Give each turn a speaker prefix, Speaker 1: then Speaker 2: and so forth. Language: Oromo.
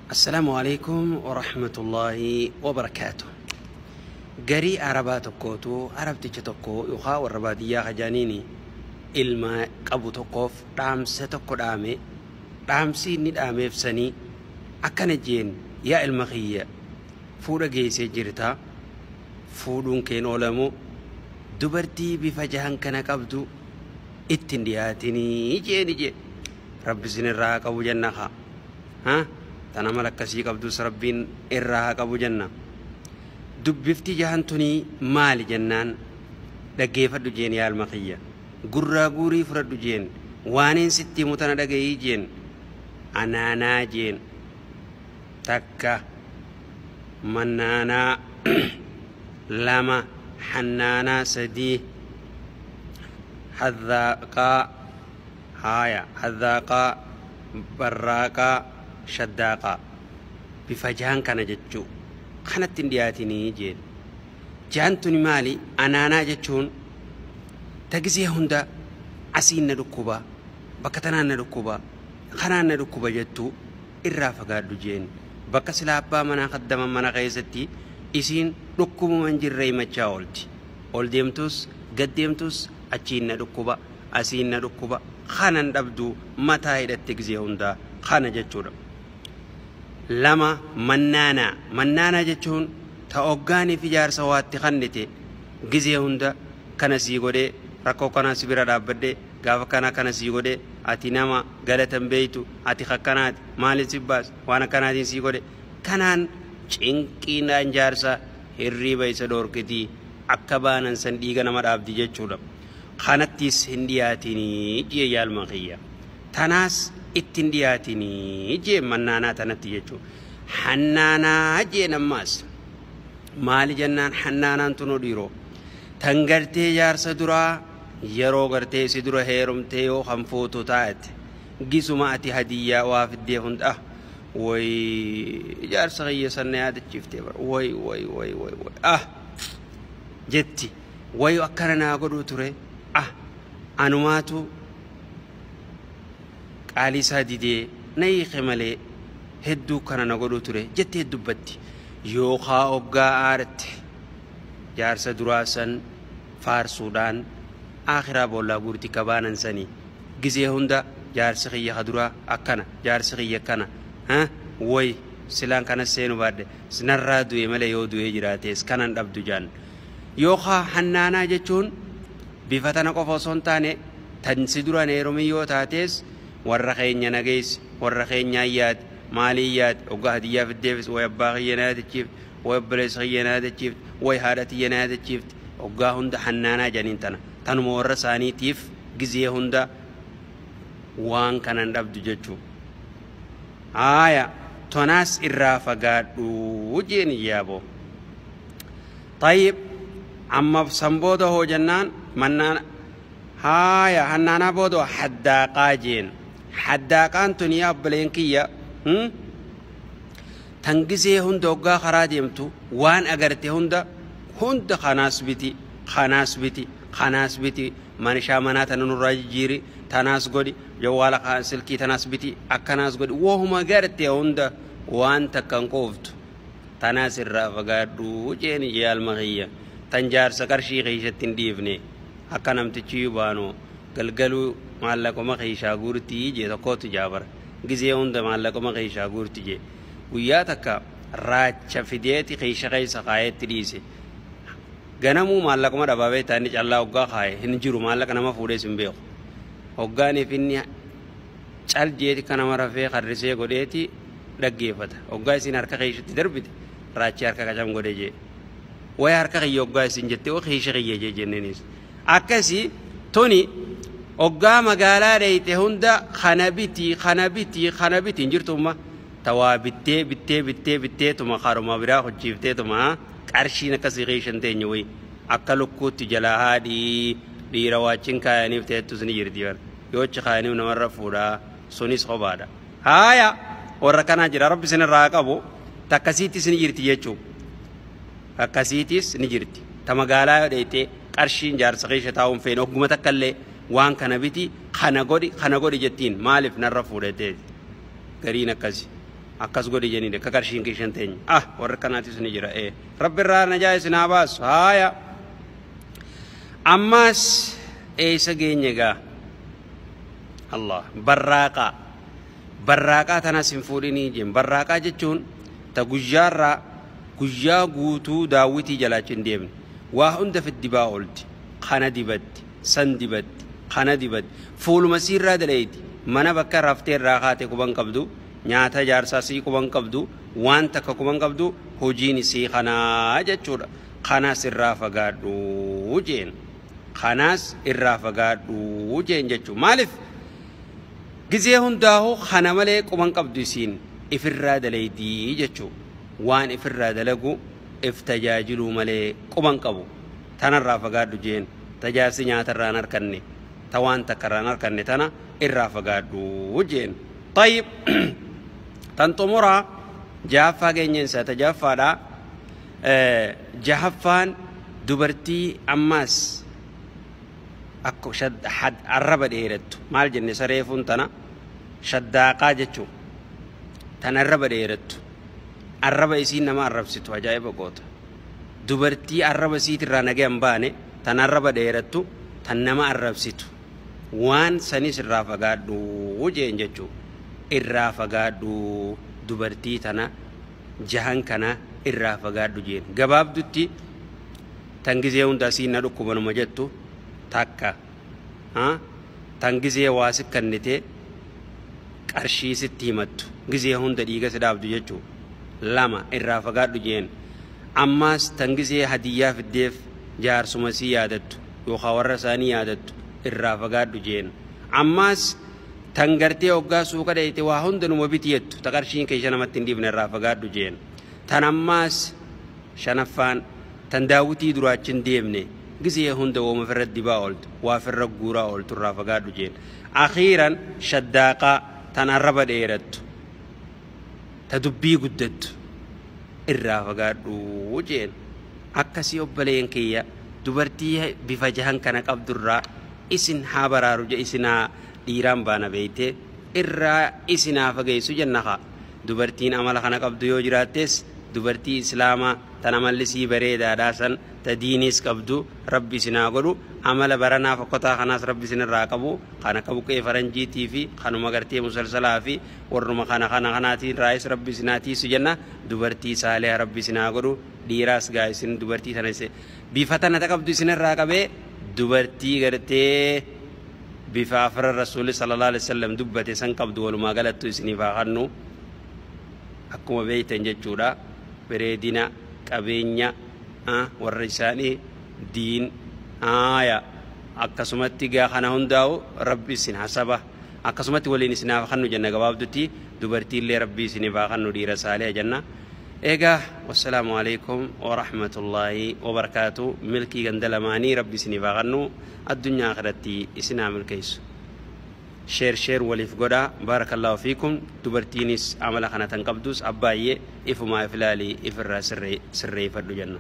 Speaker 1: Assalaamu alaikum warahmatullaahi wabarakaatu. Garii Arabaa tokkootu Arabticha tokko yookaan warra baadiyyaa kajaaniin ilma qabu tokkoof dhaamsa tokko dhaame. Dhaamsi inni dhaameef sanii akkana jeen: yaa ilma kiyya, fuudha geessee jirta, fuudhuun keen oolamu, dubartii bifa jahan kana qabdu ittiin dhiyaatinii jeeni jee. Rabbi isin irraa haa qabu jenna haa. Ha? Tana mala akkasii qabdus Rabbiin irraa haa qabu jenna. Dubbifti jahan tunii maali jennaan, dhaggeeffadhu jeen, yaa ilma kiyya. Gurraa guurii fudhadhu jeen. Waaniin sitti himu tana dhagayii jeen. Anaanaa jeen. Takka. Mannaanaa. Lama. Hannaanaa. Sadii. Haddaaqaa. Haaya. Haddaaqaa. Barraaqaa. Shaddaaqaa. Bifa jahan kana jechuu. Kanatti hin dhiyaatinii jeen. Jahan tuni maali? Anaanaa jechuun tagisee hunda asiin na dhukkuba, bakka tanaan na dhukkuba, kanaan na dhukkuba jettu irraa fagaadhu jeen. Bakka silaa abbaa manaa kaddaman mana keessatti isiin dhukkubuma hin jirre himachaa oolti. Ol deemtus gad deemtus achiin na dhukkuba, asiin na dhukkuba, kanan dhabdu mataa hidhatte gisee hundaa kana jechuudha. Lama, mannaanaa. Mannaanaa jechuun ta oggaaniif ijaarsa waatti kannite gizee hunda kana sii godhee, rakkoo kanaa si bira dhaabbadhee, gaafa kana kana sii godhee, ati nama galatan beeytu, ati kakkanaati, maaliin si baas, waan akkanaatiin sii godhe, kanaan cinqiidhaan jaarsa hirriiba isa dhoorkitii akka baanan san dhiiga nama dhaabdi jechuudha. Kanattis hin dhiyaatinii jee yaalma kiyya. Tanaas ittiin dhiyaatinii jee mannaanaa tanatti jechuudha. Hannaanaa jeen ammaas. Maali jennaan, hannaanaan tunoo dhiiroo. Tan gartee jaarsa duraa yeroo gartee si dura heerumtee yoo kan fuutu taate, gisuma ati hadiyyaa waa fiddee hunda, way jaarsa kiyya sanna yaadachiiftee bara, way way way way way ah jetti, way akkana naa godhuu ture, ah anumaatu qaalii isaa didee na hiike malee hedduu kana na godhuu ture jettee dubbatti. Yookaa oggaa aarte jaarsa duraa san faarsuudhaan akhiraa boollaa guurti kabaanan sanii. Gizee hunda jaarsi kiyya ka duraa akkana, jaarsi kiyya akkana, way silaan kanas seenu baadhe, sinarraa du'e malee yoo du'ee jiraates kanan dhabdu jaan. Yookaa hannaanaa jechuun bifa tana qofa osoo hin taane tan si duraan heerumin yoo taates warra keenya nageessi, warra keenyaan yaade, maaliin yaade, oggaa hadiyyaa fiddeefis way abbaa kiyya na yaadachiifte, way obboleessa kiyya na yaadachiifte, way haadha tiyya na yaadachiifte, oggaa hunda hannaanaa janiin tana. Tanuma warra isaaniitiif gizee hunda waan kanan dhabdu jechuu. Haaya, tonaas irraa fagaadhu jeen yaaboo. Tayyib, amma san booda hoo jennaan, mannaan haaya hannaanaa booda haddaaqaa jeen. Haddaaqaan tun yaa obboleen kiyya, tan gizee hunda oggaa karaa deemtu waan agarte hunda hunda kanaas biti, kanaas biti, kanaas biti, manishaa manaa tana nurraa jijjiiri, tanaas godhi, jawwaala silkii tanaas biti, akkanaas godhi, wahuma garte hunda waan takkan qooftu, tanaas irraa fagaadhu jeen yaalma kiyya. Tan jaarsa qarshii keessatti hin dhiifne akka namtichi baanu galgaluu maallaquma keeshaa guurtii jee tokkootu jaabara. Gizee hunda maallaquma keeshaa guurti jee. Guyyaa takka raacha fideeti keesha keessa kaayetti dhiise. Ganamuu maallaquma dhabaabee taa'anii callaa hoggaa kaaye hin jiru, maallaqa nama fuudhees hin beeku. Hoggaaniif inni cal jeeti kan nama rafee karrisee godheeti dhaggeeffata. Hoggaa isin harka keeshatti darbite raachi harka qacam godhe jee. Way harka kiyya hoggaa isin jette oo keesha kiyya jee jenneenis. Akkasii tuni hoggaa magaalaa dheeyte hunda kana biti, kana biti, kana biti hin jirtumma. Tawaa bittee bittee bittee bittee tuma karuma biraa hojjiiftee tuma qarshiin akkasii keeshan teenye wayi akka lukkuutti jalaa haadhii dhiira waachin kaayaniif ta'ettus ni jirti bara. Yoo achi kaayaniif namarra fuudhaa sunis kophaadha. Haaya, warra kanaa jira, Rabbi isinirraa haa qabu. Takkasiittis ni jirti jechuu. Akkasiitis ni jirti. Ta magaalaa yoo dheeyte qarshiin jaarsa keessa taa'uun feene ogguma takka illee waan kana biti, kana godhi, kana godhi jettiin, maaliif narra fuudhateeti. Gariin akkasi. Akkas godhi jeniin akka qarshiin keessan teenya. Ah, warra kanaatis ni jira. Rabbi irraa najaa isin haa baasu. Haaya. Ammas eessa geenye gaa? Allah barraaqaa. Barraaqaa tanas hin fuudhinii jeen. Barraaqaa jechuun ta guyyaarraa guyyaa guutuu daawwitii jalaachi hin deemne. Waa hunda fiddibaa oolti. Kana dibatti, san dibatti, kana dibatti. Fuuluma siirraa daleeyti. Mana bakka raftee irraa kaate quban qabdu. Nyaata jaarsaa sii quban qabdu. Waan takka quban qabdu. Hojiin isii kanaa jechuudha. Kanas irraa fagaadhu jeen. Kanas irraa fagaadhu jeen jechuudha. Maaliif? Gizee hundaa'uu kana malee quban qabdu isiin ifirraa daleeydii jechuudha. Waan ifirraa dalagu if tajaajiluu malee quban qabu. Tanarraa fagaadhu jeen. Tajaajilli nyaatarraa hin harkanne. Ta waan takkarraa hin harkanne tana irraa fagaadhu jeen. Tayyib. Tan xumuraa jahaffaa geenyeensa ta jahaffaadha. Jahaffaan dubartii ammaas akka arraba dheerattu. Maal jenne sareefuun tana shaddaaqaa jechuu. Tan arraba dheerattu. Arraba isiin nama arrabsitu ajaa'iba goota. Dubartii arraba isiitirraa nagee hin baane tan arraba dheerattu tan nama arrabsitu. Waan sanis irraa fagaadhu jeen jechuu. Irraa fagaadhu dubartii tana jahan kana irraa fagaadhu jeen. Gabaabdutti tan gizee hunda asiin na dhukkubanuma jettu takka. Tan gizee waa si kennite qarshii sitti himattu. Gizee hunda dhiiga si dhaabdu jechuu. Lama irraa fagaadhu jeen. Ammaas tan gizee hadiyyaa fiddeef jaarsuma sii yaadattu yookaan warra isaanii yaadattu irraa fagaadhu jeen. Ammaas tan gartee hoggaa suuqa dheeyte waa hunda numa biti jettu ta qarshiin keessa namatti hin dhiibne irraa fagaadhu jeen. Tan ammaas shanaffaan tan daawwitii duraachi hin deemne gizee hunda wooma ofirra dibaa ooltu waa ofirra guuraa ooltu irraa fagaadhu jeen. Akhiiran shaddaaqaa tan arraba dheerattu ta dubbii guddattu irraa fagaadhu jeen. Akkasii obboleen kiyya dubartii bifa jahan kana qabdurraa isin haa baraaru je isinaa dhiiraan baana beeyte irraa isinaa fageessu jenna haa. Dubartiin amala kana qabdu yoo jiraattes dubartii islaamaa tan amalli sii bareedaadhaa san ta diiniis qabdu rabbi isinaa godhu. Amala baranaa fokkotaa kanaas rabbi isinirraa qabu. Kana qabu qe'ee faranjiitii fi kanuma gartee musalsalaa fi warruma kana kana kanaatiin raayis rabbi isinaa tiisu jenna. Dubartii saaliha rabbi isinaa godhu. Dhiiraas gaa isin dubartii tana bifa tana ta qabdu isinirraa qabee dubartii gartee bifa afran rasuulli sallallahu alaihi wasallam dubbate san qabdu walumaa galattu isiniif haa kennu. Akkuma beeytan jechuudha. Bareedina qabeenya warra isaanii diin aaya akkasumatti gaa kana hundaa'u rabbi isin hasaba akkasumatti waliin isinaaf kennu jenna. Gabaabdutti dubartiillee rabbi isiniif haa kennu dhiira saaliha jenna. Egaa wassalaamu alaikum warahmatullaahi wabarakaatu. Milkii ganda lamaanii rabbi isiniif haa kennu addunyaa akhiratti isinaa milkeessu. Sheer sheer waliif godhaa. Baarakallaahu fiikum. Dubartiinis amala kana tan qabdus abbaayyee ifumaa if ilaalii ifirraa sirreeffadhu jenna.